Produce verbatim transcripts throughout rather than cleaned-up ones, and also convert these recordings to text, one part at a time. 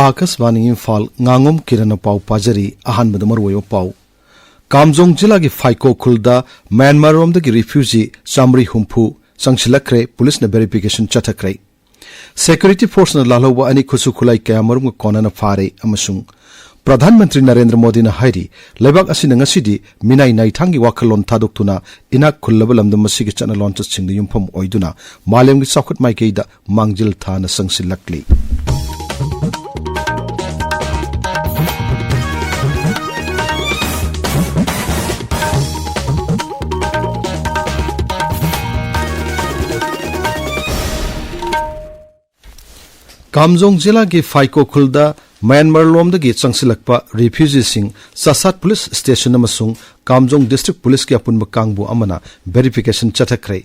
ꯑꯥꯀꯥꯁꯕꯥꯅꯤ ꯏꯝꯐꯥꯜ, ꯉꯥꯉꯣꯝ ꯀꯤꯔꯟꯅ ꯄꯥꯎ ꯄꯥꯖꯔꯤ꯫ ꯑꯍꯥꯟꯕꯗ ꯃꯔꯨꯑꯣꯏꯕ ꯄꯥꯎ꯫ ꯀꯥꯝꯖꯣꯡ ꯖꯤꯂꯥꯒꯤ ꯐꯥꯏꯀꯣ ꯈꯨꯜꯗ ꯃ꯭ꯌꯥꯟꯃꯥꯔꯔꯣꯝꯗꯒꯤ ꯔꯤꯐ꯭ꯌꯨꯖꯤ ꯆꯥꯃꯔꯤ ꯍꯨꯝꯐꯨ ꯆꯪꯁꯤꯜꯂꯛꯈ꯭ꯔꯦ, ꯄꯨꯂꯤꯁꯅ ꯚꯦꯔꯤꯐꯤꯀꯦꯁꯟ ꯆꯠꯊꯈ꯭ꯔꯦ꯫ ꯁꯦꯀ꯭ꯌꯨꯔꯤꯇꯤ ꯐꯣꯔꯁꯅ ꯂꯥꯜꯍꯧꯕ ꯑꯅꯤ ꯈꯨꯠꯁꯨ ꯈꯨꯠꯂꯥꯏ ꯀꯌꯥꯃꯔꯨꯝꯒ ꯀꯣꯟꯅꯅ ꯐꯥꯔꯦ ꯑꯃꯁꯨꯡ ꯄ꯭ꯔꯙꯥꯟ ꯃꯟꯇ꯭ꯔꯤ ꯅꯔꯦꯟꯗ꯭ꯔ ꯃꯣꯗꯤꯅ ꯍꯥꯏꯔꯤ, ꯂꯩꯕꯥꯛ ꯑꯁꯤꯅ ꯉꯁꯤꯗꯤ ꯃꯤꯅꯥꯏ ꯅꯥꯏꯊꯥꯡꯒꯤ ꯋꯥꯈꯜꯂꯣꯟ ꯊꯥꯗꯣꯛꯇꯨꯅ ꯏꯅꯥꯛ ꯈꯨꯜꯂꯕ ꯂꯝꯗꯝ ꯑꯁꯤꯒꯤ ꯆꯠꯅ ꯂꯣꯟꯆꯠꯁꯤꯡꯗ ꯌꯨꯝꯐꯝ ꯑꯣꯏꯗꯨꯅ ꯃꯥꯂꯦꯝꯒꯤ ꯆꯥꯎꯈꯠ ꯃꯥꯏꯀꯩꯗ ꯃꯥꯡꯖꯤꯜ ꯊꯥꯅ ꯆꯪꯁꯤꯜꯂꯛꯂꯤ꯫ ꯀꯥꯝꯖꯣꯡ ꯖꯤꯂꯥꯒꯤ ꯐꯥꯏꯀꯣ ꯈꯨꯜꯗ ꯃ꯭ꯌꯥꯟꯃꯥꯔ ꯂꯣꯝꯗꯒꯤ ꯆꯪꯁꯤꯜꯂꯛꯄ ꯔꯤꯐ꯭ꯌꯨꯖꯤꯁꯤꯡ ꯆꯥꯁꯥꯠ ꯄꯨꯂꯤꯁ ꯁ꯭ꯇꯦꯁꯟ ꯑꯃꯁꯨꯡ ꯀꯥꯝꯖꯣꯡ ꯗꯤꯁꯇ꯭ꯔꯤꯛ ꯄꯨꯂꯤꯁꯀꯤ ꯑꯄꯨꯟꯕ ꯀꯥꯡꯕꯨ ꯑꯃꯅ ꯚꯦꯔꯤꯐꯤꯀꯦꯁꯟ ꯆꯠꯊꯈ꯭ꯔꯦ꯫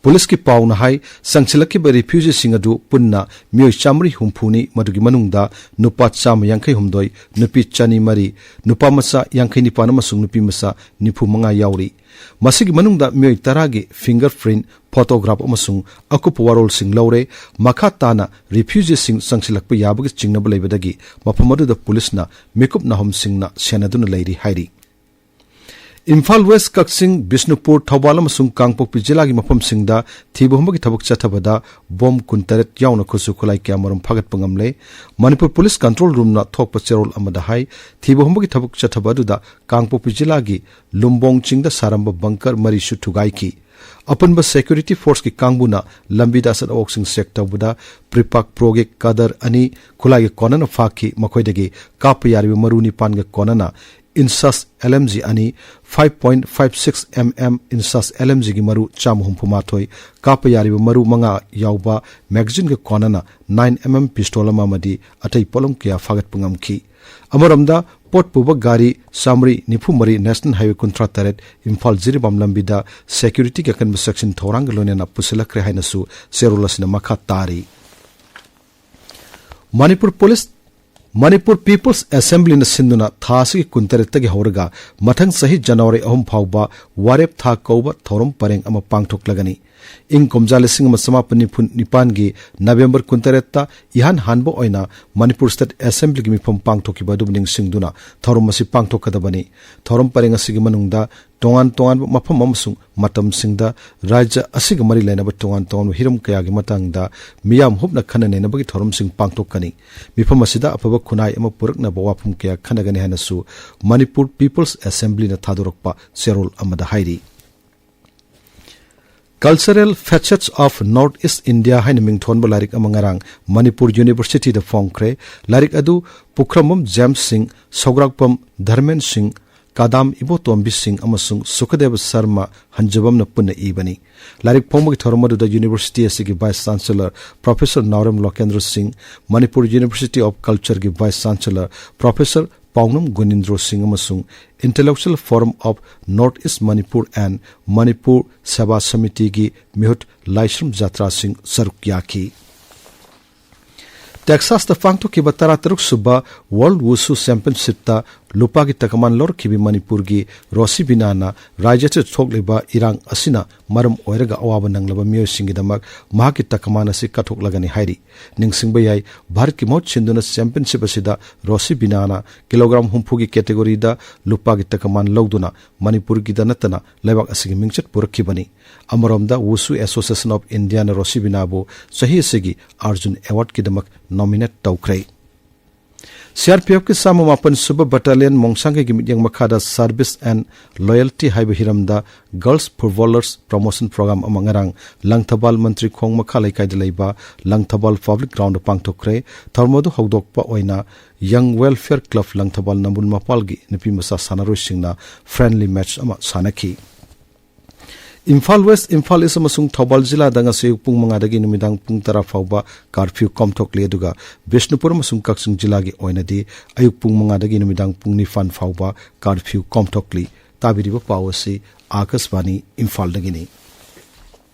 ꯄꯨꯂꯤꯁꯀꯤ ꯄꯥꯎꯅ ꯍꯥꯏ, ꯆꯪꯁꯤꯜꯂꯛꯈꯤꯕ ꯔꯤꯐ꯭ꯌꯨꯖꯤꯁꯤꯡ ꯑꯗꯨ ꯄꯨꯟꯅ ꯃꯤꯑꯣꯏ ꯆꯥꯃꯔꯤ ꯍꯨꯝꯐꯨꯅꯤ, ꯃꯗꯨꯒꯤ ꯃꯅꯨꯡꯗ ꯅꯨꯄꯥ ꯆꯥꯝꯃ ꯌꯥꯡꯈꯩ ꯍꯨꯝꯗꯣꯏ, ꯅꯨꯄꯤ ꯆꯅꯤ ꯃꯔꯤ, ꯅꯨꯄꯥ ꯃꯆꯥ ꯌꯥꯡꯈꯩ ꯅꯤꯄꯥꯟ ꯑꯃꯁꯨꯡ ꯅꯨꯄꯤ ꯃꯆꯥ ꯅꯤꯐꯨ ꯃꯉꯥ ꯌꯥꯎꯔꯤ꯫ ꯃꯁꯤꯒꯤ ꯃꯅꯨꯡꯗ ꯃꯤꯑꯣꯏ ꯇꯔꯥꯒꯤ ꯐꯤꯡꯒꯔ ꯄ꯭ꯔꯤꯟꯠ, ꯐꯣꯇꯣꯒ꯭ꯔꯥꯐ ꯑꯃꯁꯨꯡ ꯑꯀꯨꯞꯄ ꯋꯥꯔꯣꯜꯁꯤꯡ ꯂꯧꯔꯦ꯫ ꯃꯈꯥ ꯇꯥꯅ ꯔꯤꯐ꯭ꯌꯨꯖꯤꯁꯤꯡ ꯆꯪꯁꯤꯜꯂꯛꯄ ꯌꯥꯕꯒꯤ ꯆꯤꯡꯅꯕ ꯂꯩꯕꯗꯒꯤ ꯃꯐꯝ ꯑꯗꯨꯗ ꯄꯨꯂꯤꯁꯅ ꯃꯤꯀꯨꯞ ꯅꯥꯍꯨꯝꯁꯤꯡꯅ ꯁꯦꯟꯅꯗꯨꯅ ꯂꯩꯔꯤ ꯍꯥꯏꯔꯤ꯫ ꯏꯝꯐꯥꯜ ꯋꯦꯁ, ꯀꯛꯆꯤꯡ, ꯕꯤꯁꯅꯨꯄꯨꯔ, ꯊꯧꯕꯥꯜ ꯑꯃꯁꯨꯡ ꯀꯥꯡꯄꯣꯛꯄꯤ ꯖꯤꯂꯥꯒꯤ ꯃꯐꯝꯁꯤꯡꯗ ꯊꯤꯕ ꯍꯨꯝꯕꯒꯤ ꯊꯕꯛ ꯆꯠꯊꯕꯗ ꯕꯣꯝ ꯀꯨꯟꯇꯔꯦꯠ ꯌꯥꯎꯅ ꯈꯨꯠꯁꯨ ꯈꯨꯠꯂꯥꯏ ꯀꯌꯥꯃꯔꯨꯝ ꯐꯥꯒꯠꯄ ꯉꯝꯂꯦ꯫ ꯃꯅꯤꯄꯨꯔ ꯄꯨꯂꯤꯁ ꯀꯟꯇ꯭ꯔꯣꯜ ꯔꯨꯝꯅ ꯊꯣꯛꯄ ꯆꯦꯔꯣꯜ ꯑꯃꯗ ꯍꯥꯏ, ꯊꯤꯕ ꯍꯨꯝꯕꯒꯤ ꯊꯕꯛ ꯆꯠꯊꯕ ꯑꯗꯨꯗ ꯀꯥꯡꯄꯣꯛꯄꯤ ꯖꯤꯂꯥꯒꯤ ꯂꯨꯝꯕꯣꯡ ꯆꯤꯡꯗ ꯁꯥꯔꯝꯕ ꯕꯪꯀꯔ ꯃꯔꯤꯁꯨ ꯊꯨꯒꯥꯏꯈꯤ꯫ ꯑꯄꯨꯟꯕ ꯁꯦꯀ꯭ꯌꯨꯔꯤꯇꯤ ꯐꯣꯔꯁꯀꯤ ꯀꯥꯡꯕꯨꯅ ꯂꯝꯕꯤꯗ ꯑꯆꯠ ꯑꯋꯣꯛꯁꯤꯡ ꯆꯦꯛ ꯇꯧꯕꯗ ꯄ꯭ꯔꯤꯄꯥꯛ ꯄ꯭ꯔꯣꯒꯤ ꯀꯗꯔ ꯑꯅꯤ ꯈꯨꯠꯂꯥꯏꯒ ꯀꯣꯟꯅꯅ ꯐꯥꯈꯤ꯫ ꯃꯈꯣꯏꯗꯒꯤ ꯀꯥꯞꯄ ꯌꯥꯔꯤꯕ ꯃꯔꯨ ꯅꯤꯄꯥꯟꯒ ꯀꯣꯟꯅꯅ ꯏꯟꯁꯥꯁ ꯑꯦꯜ ꯑꯦꯝ ꯖꯤ ꯑꯅꯤ, five point five six M M INSAS L M ꯖꯤꯒꯤ ꯃꯔꯨ ꯆꯥꯝꯃ ꯍꯨꯝꯐꯨ ꯃꯥꯊꯣꯏ, ꯀꯥꯞꯄ ꯌꯥꯔꯤꯕ ꯃꯔꯨ ꯃꯉꯥ ꯌꯥꯎꯕ ꯃꯦꯒꯥꯖꯤꯟꯒ ꯀꯣꯟꯅꯅ nine M M ꯄꯤꯁꯇꯣꯜ ꯑꯃ ꯑꯃꯗꯤ ꯑꯇꯩ ꯄꯣꯠꯂꯝ ꯀꯌꯥ ꯐꯥꯒꯠꯄ ꯉꯝꯈꯤ꯫ ꯑꯃꯔꯣꯝꯗ, ꯄꯣꯠ ꯄꯨꯕ ꯒꯥꯔꯤ ꯆꯥꯃꯔꯤ ꯅꯤꯐꯨ ꯃꯔꯤ ꯅꯦꯁꯅꯦꯜ ꯍꯥꯏꯋꯦ ꯀꯨꯟꯊ꯭ꯔꯥ ꯇꯔꯦꯠ ꯏꯝꯐꯥꯜ ꯖꯤꯔꯤꯕꯥꯝ ꯂꯝꯕꯤꯗ ꯁꯦꯀ꯭ꯌꯨꯔꯤꯇꯤꯒꯤ ꯑꯀꯟꯕ ꯆꯦꯛꯁꯤꯟ ꯊꯧꯔꯥꯡꯒ ꯂꯣꯏꯅꯅ ꯄꯨꯁꯤꯜꯂꯛꯈ꯭ꯔꯦ ꯍꯥꯏꯅꯁꯨ ꯆꯦꯔꯣꯜ ꯑꯁꯤꯅ ꯃꯈꯥ ꯇꯥꯔꯤ꯫ ꯃꯅꯤꯄꯨꯔ ꯄꯨꯂꯤꯁ, ꯃꯅꯤꯄꯨꯔ ꯄꯤꯄꯜꯁ ꯑꯦꯁꯦꯝꯕ꯭ꯂꯤꯅ ꯁꯤꯟꯗꯨꯅ ꯊꯥ ꯑꯁꯤꯒꯤ ꯀꯨꯟꯇꯔꯦꯠꯇꯒꯤ ꯍꯧꯔꯒ ꯃꯊꯪ ꯆꯍꯤ ꯖꯅꯋꯥꯔꯤ ꯑꯍꯨꯝ ꯐꯥꯎꯕ ꯋꯥꯔꯦꯞ ꯊꯥ ꯀꯧꯕ ꯊꯧꯔꯝ ꯄꯔꯦꯡ ꯑꯃ ꯄꯥꯡꯊꯣꯛꯂꯒꯅꯤ꯫ ꯏꯪ ꯀꯨꯝꯖꯥ ꯂꯤꯁꯤꯡ ꯑꯃ ꯆꯃꯥꯄꯟ ꯅꯤꯐꯨ ꯅꯤꯄꯥꯟꯒꯤ ꯅꯕꯦꯝꯕꯔ ꯀꯨꯟꯇꯔꯦꯠꯇ ꯏꯍꯥꯟ ꯍꯥꯟꯕ ꯑꯣꯏꯅ ꯃꯅꯤꯄꯨꯔ ꯁ꯭ꯇꯦꯠ ꯑꯦꯁꯦꯝꯕ꯭ꯂꯤꯒꯤ ꯃꯤꯐꯝ ꯄꯥꯡꯊꯣꯛꯈꯤꯕ ꯑꯗꯨꯕꯨ ꯅꯤꯡꯁꯤꯡꯗꯨꯅ ꯊꯧꯔꯝ ꯑꯁꯤ ꯄꯥꯡꯊꯣꯛꯀꯗꯕꯅꯤ꯫ ꯊꯧꯔꯝ ꯄꯔꯦꯡ ꯑꯁꯤꯒꯤ ꯃꯅꯨꯡꯗ ꯇꯣꯉꯥꯟ ꯇꯣꯉꯥꯟꯕ ꯃꯐꯝ ꯑꯃꯁꯨꯡ ꯃꯇꯝꯁꯤꯡꯗ ꯔꯥꯖ꯭ꯌ ꯑꯁꯤꯒ ꯃꯔꯤ ꯂꯩꯅꯕ ꯇꯣꯉꯥꯟ ꯇꯣꯉꯥꯟꯕ ꯍꯤꯔꯝ ꯀꯌꯥꯒꯤ ꯃꯇꯥꯡꯗ ꯃꯤꯌꯥꯝ ꯍꯨꯞꯅ ꯈꯟꯅ ꯅꯩꯅꯕꯒꯤ ꯊꯧꯔꯝꯁꯤꯡ ꯄꯥꯡꯊꯣꯛꯀꯅꯤ꯫ ꯃꯤꯐꯝ ꯑꯁꯤꯗ ꯑꯐꯕ ꯈꯨꯟꯅꯥꯏ ꯑꯃ ꯄꯨꯔꯛꯅꯕ ꯋꯥꯐꯝ ꯀꯌꯥ ꯈꯟꯅꯒꯅꯤ ꯍꯥꯏꯅꯁꯨ ꯃꯅꯤꯄꯨꯔ ꯄꯤꯄꯜꯁ ꯑꯦꯁꯦꯝꯕ꯭ꯂꯤꯅ ꯊꯥꯗꯣꯔꯛꯄ ꯆꯦꯔꯣꯜ ꯑꯃꯗ ꯍꯥꯏꯔꯤ꯫ Cultural Facets of North East India ꯍꯥꯏꯅ ꯃꯤꯡꯊꯣꯟꯕ ꯂꯥꯏꯔꯤꯛ ꯑꯃ ꯉꯔꯥꯡ ꯃꯅꯤꯄꯨꯔ ꯌꯨꯅꯤꯚꯔꯁꯤꯇꯤꯗ ꯐꯣꯡꯈ꯭ꯔꯦ꯫ ꯂꯥꯏꯔꯤꯛ ꯑꯗꯨ ꯄꯨꯈ꯭ꯔꯝꯕꯝ ꯖꯦꯝꯁ ꯁꯤꯡ, ꯁꯧꯒ꯭ꯔꯥꯛꯄꯝ ꯙꯔꯃꯦꯟ ꯁꯤꯡ, ꯀꯥꯗꯥꯝ ꯏꯕꯣꯇꯣꯝꯕꯤ ꯁꯤꯡ ꯑꯃꯁꯨꯡ ꯁꯨꯈꯗꯦꯕ ꯁꯔꯃ ꯍꯟꯖꯕꯝꯅ ꯄꯨꯟꯅ ꯏꯕꯅꯤ꯫ ꯂꯥꯏꯔꯤꯛ ꯐꯣꯡꯕꯒꯤ ꯊꯧꯔꯝ ꯑꯗꯨꯗ ꯌꯨꯅꯤꯚꯔꯁꯤꯇꯤ ꯑꯁꯤꯒꯤ ꯚꯥꯏꯁ ꯆꯥꯟꯁꯦꯂꯔ ꯄ꯭ꯔꯣꯐꯦꯁꯔ ꯅꯥꯎꯔꯦꯝ ꯂꯣꯀꯦꯟꯗ꯭ꯔ ꯁꯤꯡ, ꯃꯅꯤꯄꯨꯔ ꯌꯨꯅꯤꯚꯔꯁꯤꯇꯤ ꯑꯣꯐ ꯀꯜꯆꯔꯒꯤ ꯚꯥꯏꯁ ꯆꯥꯟꯁꯦꯂꯔ ꯄ꯭ꯔꯣꯐꯦꯁꯔ ꯄꯥꯎꯅꯝ ꯒꯨꯅꯤꯟꯗ꯭ꯔꯣ ꯁꯤꯡ ꯑꯃꯁꯨꯡ Intellectual Forum of North East Manipur and Manipur Seva Samitiꯒꯤ ꯃꯤꯍꯨꯠ ꯂꯥꯏꯁ꯭ꯔꯝ ꯖꯥꯇ꯭ꯔꯥ ꯁꯤꯡ ꯁꯔꯨꯛ ꯌꯥꯈꯤ꯫ ꯇꯦꯛꯁꯥꯁꯇ ꯄꯥꯡꯊꯣꯛꯈꯤꯕ ꯇꯔꯥꯇꯔꯨꯛ ꯁꯨꯕ ꯋꯥꯔꯜꯗ ꯋꯨꯁꯨ ꯆꯦꯝꯄꯤꯌꯟꯁꯤꯞꯇ ꯂꯨꯄꯥꯒꯤ ꯇꯀꯃꯥꯟ ꯂꯧꯔꯛꯈꯤꯕ ꯃꯅꯤꯄꯨꯔꯒꯤ ꯔꯣꯁꯤꯕꯤꯅꯥꯅ ꯔꯥꯖ꯭ꯌ ꯑꯁꯤꯗ ꯊꯣꯛꯂꯤꯕ ꯏꯔꯥꯡ ꯑꯁꯤꯅ ꯃꯔꯝ ꯑꯣꯏꯔꯒ ꯑꯋꯥꯕ ꯅꯪꯂꯕ ꯃꯤꯑꯣꯏꯁꯤꯡꯒꯤꯗꯃꯛ ꯃꯍꯥꯛꯀꯤ ꯇꯀꯃꯥꯟ ꯑꯁꯤ ꯀꯠꯊꯣꯛꯂꯒꯅꯤ ꯍꯥꯏꯔꯤ꯫ ꯅꯤꯡꯁꯤꯡꯕ ꯌꯥꯏ, ꯚꯥꯔꯠꯀꯤ ꯃꯍꯨꯠ ꯁꯤꯟꯗꯨꯅ ꯆꯦꯝꯄꯤꯌꯟꯁꯤꯞ ꯑꯁꯤꯗ ꯔꯣꯁꯤꯕꯤꯅꯥꯅ ꯀꯤꯂꯣꯒ꯭ꯔꯥꯝ ꯍꯨꯝꯐꯨꯒꯤ ꯀꯦꯇꯦꯒꯣꯔꯤꯗ ꯂꯨꯄꯥꯒꯤ ꯇꯀꯃꯥꯟ ꯂꯧꯗꯨꯅ ꯃꯅꯤꯄꯨꯔꯒꯤꯗ ꯅꯠꯇꯅ ꯂꯩꯕꯥꯛ ꯑꯁꯤꯒꯤ ꯃꯤꯡꯆꯠ ꯄꯨꯔꯛꯈꯤꯕꯅꯤ꯫ ꯑꯃꯔꯣꯝꯗ, ꯋꯨꯁꯨ ꯑꯦꯁꯣꯁꯤꯌꯦꯁꯟ ꯑꯣꯐ ꯏꯟꯗꯤꯌꯥꯅ ꯔꯣꯁꯤꯕꯤꯅꯥꯕꯨ ꯆꯍꯤ ꯑꯁꯤꯒꯤ ꯑꯥꯔꯖꯨꯟ ꯑꯦꯋꯥꯔꯗꯀꯤꯗꯃꯛ ꯅꯣꯃꯤꯅꯦꯠ ꯇꯧꯈ꯭ꯔꯦ꯫ ꯁꯤꯑꯥꯔꯄꯤꯑꯦꯐꯀꯤ ꯆꯥꯝꯃ ꯃꯥꯄꯟ ꯁꯨꯕ ꯕꯠꯇꯥꯂꯤꯌꯟ ꯃꯣꯡꯁꯥꯡꯒꯩꯒꯤ ꯃꯤꯠꯌꯦꯡ ꯃꯈꯥꯗ Service and Loyalty ꯍꯥꯏꯕ ꯍꯤꯔꯝꯗ ꯒꯔꯜꯁ ꯐꯨꯠꯕꯣꯂꯔꯁ ꯄ꯭ꯔꯣꯃꯣꯁꯟ ꯄ꯭ꯔꯣꯒ꯭ꯔꯥꯝ ꯑꯃ ꯉꯔꯥꯡ ꯂꯪꯊꯕꯥꯜ ꯃꯟꯇ꯭ꯔꯤ ꯈꯣꯡ ꯃꯈꯥ ꯂꯩꯀꯥꯏꯗ ꯂꯩꯕ ꯂꯪꯊꯕꯥꯜ ꯄꯕ꯭ꯂꯤꯛ ꯒ꯭ꯔꯥꯎꯟꯗ ꯄꯥꯡꯊꯣꯛꯈ꯭ꯔꯦ꯫ ꯊꯧꯔꯝ ꯑꯗꯨ ꯍꯧꯗꯣꯛꯄ ꯑꯣꯏꯅ ꯌꯪ ꯋꯦꯜꯐꯤꯌꯔ ꯀ꯭ꯂꯕ ꯂꯪꯊꯕꯥꯜ ꯅꯝꯕꯨꯜ ꯃꯄꯥꯜꯒꯤ ꯅꯨꯄꯤ ꯃꯆꯥ ꯁꯥꯟꯅꯔꯣꯏꯁꯤꯡꯅ ꯐ꯭ꯔꯦꯟꯂꯤ ꯃꯦꯆ ꯑꯃ ꯁꯥꯟꯅꯈꯤ꯫ ꯏꯝꯐꯥꯜ ꯋꯦꯁ, ꯏꯝꯐꯥꯜ ꯏꯁ ꯑꯃꯁꯨꯡ ꯊꯧꯕꯥꯜ ꯖꯤꯂꯥꯗ ꯉꯁꯤ ꯑꯌꯨꯛ ꯄꯨꯡ ꯃꯉꯥꯗꯒꯤ ꯅꯨꯃꯤꯗꯥꯡ ꯄꯨꯡ ꯇꯔꯥ ꯐꯥꯎꯕ ꯀꯥꯔꯐ꯭ꯌꯨ ꯀꯣꯝꯊꯣꯛꯂꯤ, ꯑꯗꯨꯒ ꯕꯤꯁꯅꯨꯄꯨꯔ ꯑꯃꯁꯨꯡ ꯀꯛꯆꯤꯡ ꯖꯤꯂꯥꯒꯤ ꯑꯣꯏꯅꯗꯤ ꯑꯌꯨꯛ ꯄꯨꯡ ꯃꯉꯥꯗꯒꯤ ꯅꯨꯃꯤꯗꯥꯡ ꯄꯨꯡ ꯅꯤꯄꯥꯟ ꯐꯥꯎꯕ ꯀꯥꯔꯐ꯭ꯌꯨ ꯀꯣꯝꯊꯣꯛꯂꯤ꯫ ꯇꯥꯕꯤꯔꯤꯕ ꯄꯥꯎ ꯑꯁꯤ ꯑꯥꯀꯥꯁꯕꯥꯅꯤ ꯏꯝꯐꯥꯜꯗꯒꯤꯅꯤ꯫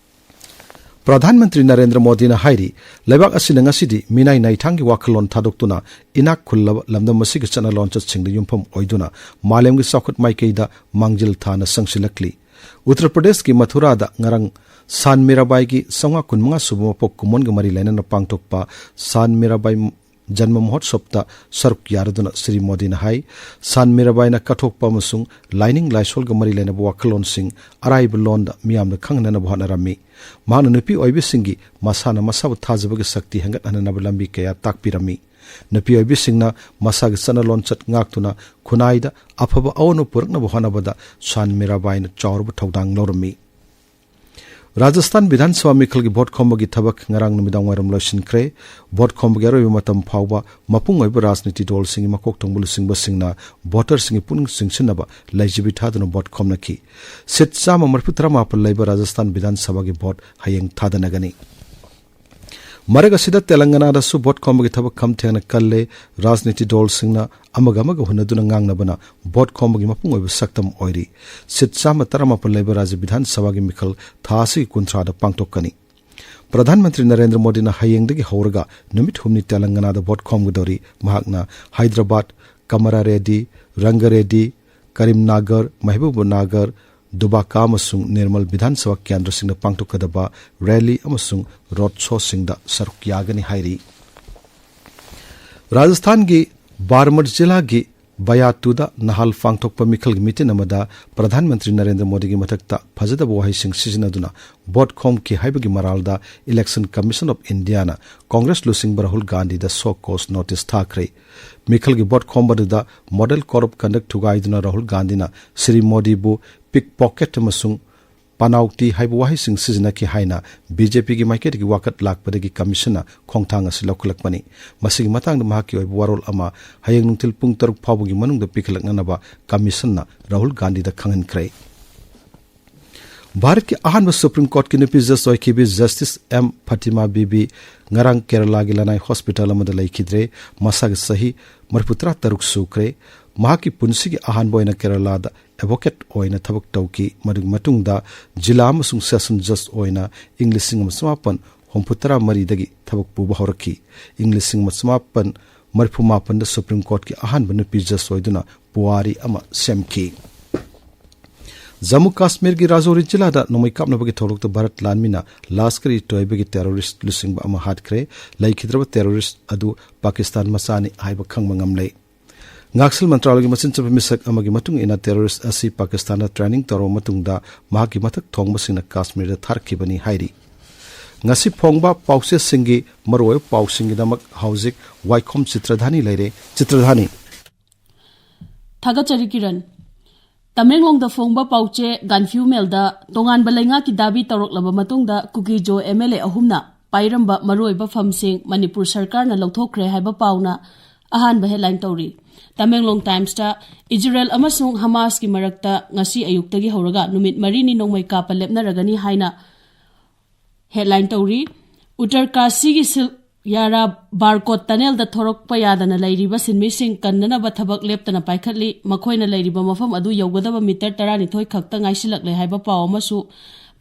ꯄ꯭ꯔꯙꯥꯟ ꯃꯟꯇ꯭ꯔꯤ ꯅꯔꯦꯟꯗ꯭ꯔ ꯃꯣꯗꯤꯅ ꯍꯥꯏꯔꯤ, ꯂꯩꯕꯥꯛ ꯑꯁꯤꯅ ꯉꯁꯤꯗꯤ ꯃꯤꯅꯥꯏ ꯅꯥꯏꯊꯥꯡꯒꯤ ꯋꯥꯈꯜꯂꯣꯟ ꯊꯥꯗꯣꯛꯇꯨꯅ ꯏꯅꯥꯛ ꯈꯨꯜꯂꯕ ꯂꯝꯗꯝ ꯑꯁꯤꯒꯤ ꯆꯠꯅ ꯂꯣꯟꯆꯠꯁꯤꯡꯗ ꯌꯨꯝꯐꯝ ꯑꯣꯏꯗꯨꯅ ꯃꯥꯂꯦꯝꯒꯤ ꯆꯥꯎꯈꯠ ꯃꯥꯏꯀꯩꯗ ꯃꯥꯡꯖꯤꯜ ꯊꯥꯅ ꯆꯪꯁꯤꯜꯂꯛꯂꯤ꯫ ꯎꯠꯇꯔ ꯄ꯭ꯔꯗꯦꯁꯀꯤ ꯃꯊꯨꯔꯥꯗ ꯉꯔꯥꯡ ꯁꯥꯟ ꯃꯤꯔꯥꯕꯥꯏꯒꯤ ꯆꯥꯝꯃꯉꯥ ꯀꯨꯟꯃꯉꯥ ꯁꯨꯕ ꯃꯄꯣꯛ ꯀꯨꯝꯑꯣꯟꯒ ꯃꯔꯤ ꯂꯩꯅꯅ ꯄꯥꯡꯊꯣꯛꯄ ꯁꯥꯟ ꯃꯤꯔꯥꯕꯥꯏ ꯖꯟꯃ ꯃꯍꯣꯠꯁꯣꯞꯇ ꯁꯔꯨꯛ ꯌꯥꯔꯗꯨꯅ ꯁ꯭ꯔꯤ ꯃꯣꯗꯤꯅ ꯍꯥꯏ, ꯁꯥꯟ ꯃꯤꯔꯥꯕꯥꯏꯅ ꯀꯠꯊꯣꯛꯄ ꯑꯃꯁꯨꯡ ꯂꯥꯏꯅꯤꯡ ꯂꯥꯏꯁꯣꯜꯒ ꯃꯔꯤ ꯂꯩꯅꯕ ꯋꯥꯈꯜꯂꯣꯟꯁꯤꯡ ꯑꯔꯥꯏꯕ ꯂꯣꯟꯗ ꯃꯤꯌꯥꯝꯗ ꯈꯪꯍꯟꯅꯕ ꯍꯣꯠꯅꯔꯝꯃꯤ꯫ ꯃꯍꯥꯛꯅ ꯅꯨꯄꯤ ꯑꯣꯏꯕꯤꯁꯤꯡꯒꯤ ꯃꯁꯥꯅ ꯃꯁꯥꯕꯨ ꯊꯥꯖꯕꯒꯤ ꯁꯛꯇꯤ ꯍꯦꯟꯒꯠꯍꯟꯅꯕ ꯂꯝꯕꯤ ꯀꯌꯥ ꯇꯥꯛꯄꯤꯔꯝꯃꯤ꯫ ꯅꯨꯄꯤ ꯑꯣꯏꯕꯤꯁꯤꯡꯅ ꯃꯁꯥꯒꯤ ꯆꯠꯅ ꯂꯣꯟꯆꯠ ꯉꯥꯛꯇꯨꯅ ꯈꯨꯟꯅꯥꯏꯗ ꯑꯐꯕ ꯑꯑꯣꯟꯕ ꯄꯨꯔꯛꯅꯕ ꯍꯣꯠꯅꯕꯗ ꯁꯥꯟ ꯃꯤꯔꯥꯕꯥꯏꯅ ꯆꯥꯎꯔꯕ ꯊꯧꯗꯥꯡ ꯂꯧꯔꯝꯃꯤ꯫ ꯔꯥꯖꯁꯊꯥꯟ ꯕꯤꯙꯥꯟ ꯁꯚꯥ ꯃꯤꯈꯜꯒꯤ ꯚꯣꯠ ꯈꯣꯝꯕꯒꯤ ꯊꯕꯛ ꯉꯔꯥꯡ ꯅꯨꯃꯤꯗꯥꯡ ꯋꯥꯏꯔꯝ ꯂꯣꯏꯁꯤꯟꯈ꯭ꯔꯦ꯫ ꯚꯣꯠ ꯈꯣꯝꯕꯒꯤ ꯑꯔꯣꯏꯕ ꯃꯇꯝ ꯐꯥꯎꯕ ꯃꯄꯨꯡ ꯑꯣꯏꯕ ꯔꯥꯖꯅꯤꯇꯤ ꯗꯜꯁꯤꯡꯒꯤ ꯃꯀꯣꯛ ꯊꯣꯡꯕ ꯂꯨꯆꯤꯡꯕꯁꯤꯡꯅ ꯚꯣꯇꯔꯁꯤꯡꯒꯤ ꯄꯨꯛꯅꯤꯡ ꯆꯤꯡꯁꯤꯟꯅꯕ ꯂꯩꯖꯕꯤ ꯊꯥꯗꯨꯅ ꯚꯣꯠ ꯈꯣꯝꯅꯈꯤ꯫ ꯁꯤꯠ ꯆꯥꯝꯃ ꯃꯔꯤꯐꯨ ꯇꯔꯥꯃꯥꯄꯟ ꯂꯩꯕ ꯔꯥꯖꯁꯊꯥꯟ ꯕꯤꯙꯥꯟ ꯁꯚꯥꯒꯤ ꯚꯣꯠ ꯍꯌꯦꯡ ꯊꯥꯗꯅꯒꯅꯤ꯫ ꯃꯔꯛ ꯑꯁꯤꯗ ꯇꯦꯂꯪꯒꯅꯥꯗꯁꯨ ꯚꯣꯠ ꯈꯣꯝꯕꯒꯤ ꯊꯕꯛ ꯈꯝ ꯊꯦꯡꯅ ꯀꯜꯂꯦ꯫ ꯔꯥꯖꯅꯤꯇꯤ ꯗꯜꯁꯤꯡꯅ ꯑꯃꯒ ꯑꯃꯒ ꯍꯨꯟꯅꯗꯨꯅ ꯉꯥꯡꯅꯕꯅ ꯚꯣꯠ ꯈꯣꯝꯕꯒꯤ ꯃꯄꯨꯡ ꯑꯣꯏꯕ ꯁꯛꯇꯝ ꯑꯣꯏꯔꯤ꯫ ꯁꯤꯠ ꯆꯥꯝꯃ ꯇꯔꯥꯃꯥꯄꯟ ꯂꯩꯕ ꯔꯥꯖ꯭ꯌ ꯕꯤꯙꯥꯟ ꯁꯚꯥꯒꯤ ꯃꯤꯈꯜ ꯊꯥ ꯑꯁꯤꯒꯤ ꯀꯨꯟꯊ꯭ꯔꯥꯗ ꯄꯥꯡꯊꯣꯛꯀꯅꯤ꯫ ꯄ꯭ꯔꯙꯥꯟ ꯃꯟꯇ꯭ꯔꯤ ꯅꯔꯦꯟꯗ꯭ꯔ ꯃꯣꯗꯤꯅ ꯍꯌꯦꯡꯗꯒꯤ ꯍꯧꯔꯒ ꯅꯨꯃꯤꯠ ꯍꯨꯝꯅꯤ ꯇꯦꯂꯪꯒꯅꯥꯗ ꯚꯣꯠ ꯈꯣꯝꯒꯗꯧꯔꯤ꯫ ꯃꯍꯥꯛꯅ ꯍꯥꯏꯗ꯭ꯔꯕꯥꯗ, ꯀꯃꯔꯥꯔꯦꯗꯤ, ꯔꯪꯒꯔꯦꯗꯤ, ꯀꯔꯤꯝꯅꯥꯒꯔ, ꯃꯍꯕꯨꯕꯅꯥꯒꯔ, ꯗꯨꯕꯥꯀꯥ ꯑꯃꯁꯨꯡ ꯅꯤꯔꯃꯜ ꯕꯤꯙꯥꯟ ꯁꯚꯥ ꯀꯦꯟꯗ꯭ꯔꯁꯤꯡꯗ ꯄꯥꯡꯊꯣꯛꯀꯗꯕ ꯔꯦꯂꯤ ꯑꯃꯁꯨꯡ ꯔꯣꯗ ꯁꯣꯁꯤꯡꯗ ꯁꯔꯨꯛ ꯌꯥꯒꯅꯤ ꯍꯥꯏꯔꯤ꯫ ꯔꯥꯖꯁꯊꯥꯟꯒꯤ ꯕꯥꯔꯃꯔ ꯖꯤꯂꯥꯒꯤ ꯕꯌꯥꯇꯨꯗ ꯅꯍꯥꯜ ꯄꯥꯡꯊꯣꯛꯄ ꯃꯤꯈꯜꯒꯤ ꯃꯤꯇꯤꯟ ꯑꯃꯗ ꯄ꯭ꯔꯙꯥꯟ ꯃꯟꯇ꯭ꯔꯤ ꯅꯔꯦꯟꯗ꯭ꯔ ꯃꯣꯗꯤꯒꯤ ꯃꯊꯛꯇ ꯐꯖꯗꯕ ꯋꯥꯍꯩꯁꯤꯡ ꯁꯤꯖꯤꯟꯅꯗꯨꯅ ꯚꯣꯠ ꯈꯣꯝꯈꯤ ꯍꯥꯏꯕꯒꯤ ꯃꯔꯥꯜꯗ Election Commission of Indiaꯅ ꯀꯣꯡꯒ꯭ꯔꯦꯁ ꯂꯨꯆꯤꯡꯕ ꯔꯥꯍꯨꯜ ꯒꯥꯟꯙꯤꯗ show cause notice ꯊꯥꯈ꯭ꯔꯦ꯫ ꯃꯤꯈꯜꯒꯤ ꯚꯣꯠ ꯈꯣꯝꯕꯗꯨꯗ model code of conduct ꯊꯨꯒꯥꯏꯗꯨꯅ ꯔꯥꯍꯨꯜ ꯒꯥꯟꯙꯤꯅ ꯁ꯭ꯔꯤ ꯃꯣꯗꯤꯕꯨ pickpocket ꯑꯃꯁꯨꯡ ꯄꯅꯥꯎꯇꯤ ꯍꯥꯏꯕ ꯋꯥꯍꯩꯁꯤꯡ ꯁꯤꯖꯤꯟꯅꯈꯤ ꯍꯥꯏꯅ BJPꯒꯤ ꯃꯥꯏꯀꯩꯗꯒꯤ ꯋꯥꯀꯠ ꯂꯥꯛꯄꯗꯒꯤ Commissionꯅ ꯈꯣꯡꯊꯥꯡ ꯑꯁꯤ ꯂꯧꯈꯠꯂꯛꯄꯅꯤ꯫ ꯃꯁꯤꯒꯤ ꯃꯇꯥꯡꯗ ꯃꯍꯥꯛꯀꯤ ꯑꯣꯏꯕ ꯋꯥꯔꯣꯜ ꯑꯃ ꯍꯌꯦꯡ ꯅꯨꯡꯊꯤꯜ ꯄꯨꯡ ꯇꯔꯨꯛ ꯐꯥꯎꯕꯒꯤ ꯃꯅꯨꯡꯗ ꯄꯤꯈꯠꯂꯛꯅꯅꯕ Commissionꯅ ꯔꯥꯍꯨꯜ ꯒꯥꯟꯙꯤꯗ ꯈꯪꯍꯟꯈ꯭ꯔꯦ꯫ ꯚꯥꯔꯠꯀꯤ ꯑꯍꯥꯟꯕ Supreme Courtꯀꯤ ꯅꯨꯄꯤ ꯖꯖ ꯑꯣꯏꯈꯤꯕꯤ Justice M Fatima Bibi ꯉꯔꯥꯡ ꯀꯦꯔꯂꯥꯒꯤ ꯂꯅꯥꯏ hospital ꯑꯃꯗ ꯂꯩꯈꯤꯗ꯭ꯔꯦ꯫ ꯃꯁꯥꯒꯤ ꯆꯍꯤ ꯃꯔꯤꯐꯨꯇꯔꯥ ꯇꯔꯨꯛ ꯁꯨꯈ꯭ꯔꯦ꯫ ꯃꯍꯥꯛꯀꯤ ꯄꯨꯟꯁꯤꯒꯤ ꯑꯍꯥꯟꯕ ꯑꯣꯏꯅ ꯀꯦꯔꯂꯥꯗ advocate ꯑꯣꯏꯅ ꯊꯕꯛ ꯇꯧꯈꯤ꯫ ꯃꯗꯨꯒꯤ ꯃꯇꯨꯡꯗ ꯖꯤꯂꯥ ꯑꯃꯁꯨꯡ session judge ꯑꯣꯏꯅ ꯏꯪ ꯂꯤꯁꯤꯡ ꯑꯃ ꯆꯃꯥꯄꯟ ꯍꯨꯝꯐꯨ ꯇꯔꯥ ꯃꯔꯤꯗꯒꯤ ꯊꯕꯛ ꯄꯨꯕ ꯍꯧꯔꯛꯈꯤ꯫ ꯏꯪ ꯂꯤꯁꯤꯡ ꯑꯃ ꯆꯃꯥꯄꯟ ꯃꯔꯤꯐꯨ ꯃꯥꯄꯟꯗ Supreme Courtꯀꯤ ꯑꯍꯥꯟꯕ ꯅꯨꯄꯤ ꯖꯖ ꯑꯣꯏꯗꯨꯅ ꯄꯨꯋꯥꯔꯤ ꯑꯃ ꯁꯦꯝꯈꯤ꯫ ꯖꯝꯃꯨ ꯀꯥꯁꯃꯤꯔꯒꯤ ꯔꯥꯖꯧꯔꯤ ꯖꯤꯂꯥꯗ ꯅꯣꯡꯃꯩ ꯀꯥꯞꯅꯕꯒꯤ ꯊꯧꯔꯛꯇ ꯚꯥꯔꯠ ꯂꯥꯟꯃꯤꯅ ꯂꯥꯁꯀꯔ ꯏ ꯇꯣꯏꯕꯒꯤ ꯇꯦꯔꯣꯔꯤꯁ ꯂꯨꯆꯤꯡꯕ ꯑꯃ ꯍꯥꯠꯈ꯭ꯔꯦ꯫ ꯂꯩꯈꯤꯗ꯭ꯔꯕ ꯇꯦꯔꯣꯔꯤꯁ ꯑꯗꯨ ꯄꯥꯀꯤꯁꯇꯥꯟ ꯃꯆꯥꯅꯤ ꯍꯥꯏꯕ ꯈꯪꯕ ꯉꯝꯂꯦ꯫ ꯉꯥꯛꯁꯦꯜ ꯃꯟꯇ꯭ꯔꯥꯂꯌꯒꯤ ꯃꯆꯤꯟ ꯆꯠꯄ ꯃꯤꯁꯛ ꯑꯃꯒꯤ ꯃꯇꯨꯡ ꯏꯟꯅ, ꯇꯦꯔꯣꯔꯤꯁ ꯑꯁꯤ ꯄꯥꯀꯤꯁꯇꯥꯟꯗ ꯇ꯭ꯔꯦꯅꯤꯡ ꯇꯧꯔꯕ ꯃꯇꯨꯡꯗ ꯃꯍꯥꯛꯀꯤ ꯃꯊꯛ ꯊꯣꯡꯕꯁꯤꯡꯅ ꯀꯥꯁꯃꯤꯔꯗ ꯊꯥꯔꯛꯈꯤꯕꯅꯤ ꯍꯥꯏꯔꯤ꯫ ꯉꯁꯤ ꯐꯣꯡꯕ ꯄꯥꯎꯆꯦꯁꯤꯡꯒꯤ ꯃꯔꯨꯑꯣꯏꯕ ꯄꯥꯎꯁꯤꯡꯒꯤꯗꯃꯛ ꯍꯧꯖꯤꯛ ꯋꯥꯏꯈꯣꯝ ꯆꯤꯇ꯭ꯔꯙꯥꯅꯤ ꯂꯩꯔꯦ꯫ ꯆꯤꯇ꯭ꯔꯙꯥꯅꯤ꯫ ꯊꯥꯒꯠꯆꯔꯤ ꯀꯤꯔꯟ꯫ ꯇꯃꯦꯡꯂꯣꯡꯗ ꯐꯣꯡꯕ ꯄꯥꯎꯆꯦ ꯒꯥꯟꯐ꯭ꯌꯨ ꯃꯦꯜꯗ ꯇꯣꯉꯥꯟꯕ ꯂꯩꯉꯥꯛꯀꯤ ꯗꯥꯕꯤ ꯇꯧꯔꯛꯂꯕ ꯃꯇꯨꯡꯗ ꯀꯨꯀꯤꯖꯣ ꯑꯦꯝ ꯑꯦꯜ ꯑꯦ ꯑꯍꯨꯝꯅ ꯄꯥꯏꯔꯝꯕ ꯃꯔꯨꯑꯣꯏꯕ ꯐꯝꯁꯤꯡ ꯃꯅꯤꯄꯨꯔ ꯁꯔꯀꯥꯔꯅ ꯂꯧꯊꯣꯛꯈ꯭ꯔꯦ ꯍꯥꯏꯕ ꯄꯥꯎꯅ ꯑꯍꯥꯟꯕ ꯍꯦꯗꯂꯥꯏꯟ ꯇꯧꯔꯤ꯫ ꯇꯃꯦꯡꯂꯣꯡ ꯇꯥꯏꯝꯁꯇ ꯏꯖꯔꯦꯜ ꯑꯃꯁꯨꯡ ꯍꯃꯥꯁꯀꯤ ꯃꯔꯛꯇ ꯉꯁꯤ ꯑꯌꯨꯛꯇꯒꯤ ꯍꯧꯔꯒ ꯅꯨꯃꯤꯠ ꯃꯔꯤꯅꯤ ꯅꯣꯡꯃꯩ ꯀꯥꯞꯄ ꯂꯦꯞꯅꯔꯒꯅꯤ ꯍꯥꯏꯅ ꯍꯦꯗꯂꯥꯏꯟ ꯇꯧꯔꯤ꯫ ꯎꯇꯔ ꯀꯥꯁꯤꯒꯤ ꯁꯤꯜꯛ ꯌꯥꯔꯥ ꯕꯥꯔꯀꯣꯠ ꯇꯅꯦꯜꯗ ꯊꯣꯔꯛꯄ ꯌꯥꯗꯅ ꯂꯩꯔꯤꯕ ꯁꯤꯟꯃꯤꯁꯤꯡ ꯀꯟꯅꯅꯕ ꯊꯕꯛ ꯂꯦꯞꯇꯅ ꯄꯥꯏꯈꯠꯂꯤ꯫ ꯃꯈꯣꯏꯅ ꯂꯩꯔꯤꯕ ꯃꯐꯝ ꯑꯗꯨ ꯌꯧꯒꯗꯕ ꯃꯤꯇꯔ ꯇꯔꯥꯅꯤꯊꯣꯏ ꯈꯛꯇ ꯉꯥꯏꯁꯤꯜꯂꯛꯂꯦ ꯍꯥꯏꯕ ꯄꯥꯎ ꯑꯃꯁꯨ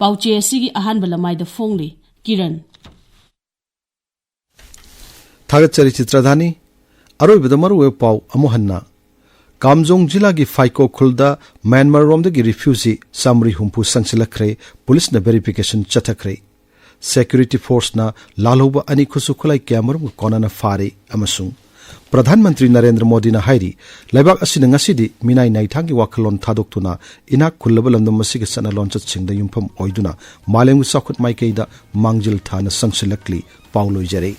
ꯄꯥꯎꯆꯦ ꯑꯁꯤꯒꯤ ꯑꯍꯥꯟꯕ ꯂꯃꯥꯏꯗ ꯐꯣꯡꯂꯤ꯫ ꯀꯤꯔꯟ꯫ ꯊꯥꯒꯠꯆꯔꯤ ꯆꯤꯇ꯭ꯔꯙꯥꯅꯤ꯫ ꯑꯔꯣꯏꯕꯗ ꯃꯔꯨꯑꯣꯏꯕ ꯄꯥꯎ ꯑꯃꯨꯛ ꯍꯟꯅ꯫ ꯀꯥꯝꯖꯣꯡ ꯖꯤꯂꯥꯒꯤ ꯐꯥꯏꯀꯣ ꯈꯨꯜꯗ ꯃ꯭ꯌꯥꯟꯃꯥꯔ ꯔꯣꯝꯗꯒꯤ ꯔꯤꯐ꯭ꯌꯨꯖꯤ ꯆꯥꯃꯔꯤ ꯍꯨꯝꯐꯨ ꯆꯪꯁꯤꯜꯂꯛꯈ꯭ꯔꯦ꯫ ꯄꯨꯂꯤꯁꯅ ꯚꯦꯔꯤꯐꯤꯀꯦꯁꯟ ꯆꯠꯊꯈ꯭ꯔꯦ꯫ ꯁꯦꯀ꯭ꯌꯨꯔꯤꯇꯤ ꯐꯣꯔꯁꯅ ꯂꯥꯜꯍꯧꯕ ꯑꯅꯤ ꯈꯨꯠꯁꯨ ꯈꯨꯠꯂꯥꯏ ꯀꯌꯥꯃꯔꯨꯝꯒ ꯀꯣꯟꯅꯅ ꯐꯥꯔꯦ ꯑꯃꯁꯨꯡ ꯄ꯭ꯔꯙꯥꯟ ꯃꯟꯇ꯭ꯔꯤ ꯅꯔꯦꯟꯗ꯭ꯔ ꯃꯣꯗꯤꯅ ꯍꯥꯏꯔꯤ, ꯂꯩꯕꯥꯛ ꯑꯁꯤꯅ ꯉꯁꯤꯗꯤ ꯃꯤꯅꯥꯏ ꯅꯥꯏꯊꯥꯡꯒꯤ ꯋꯥꯈꯜꯂꯣꯟ ꯊꯥꯗꯣꯛꯇꯨꯅ ꯏꯅꯥꯛ ꯈꯨꯜꯂꯕ ꯂꯝꯗꯝ ꯑꯁꯤꯒꯤ ꯆꯠꯅ ꯂꯣꯟꯆꯠꯁꯤꯡꯗ ꯌꯨꯝꯐꯝ ꯑꯣꯏꯗꯨꯅ ꯃꯥꯂꯦꯝꯒꯤ ꯆꯥꯎꯈꯠ ꯃꯥꯏꯀꯩꯗ ꯃꯥꯡꯖꯤꯜ ꯊꯥꯅ ꯆꯪꯁꯤꯜꯂꯛꯂꯤ꯫ ꯄꯥꯎ ꯂꯣꯏꯖꯔꯦ꯫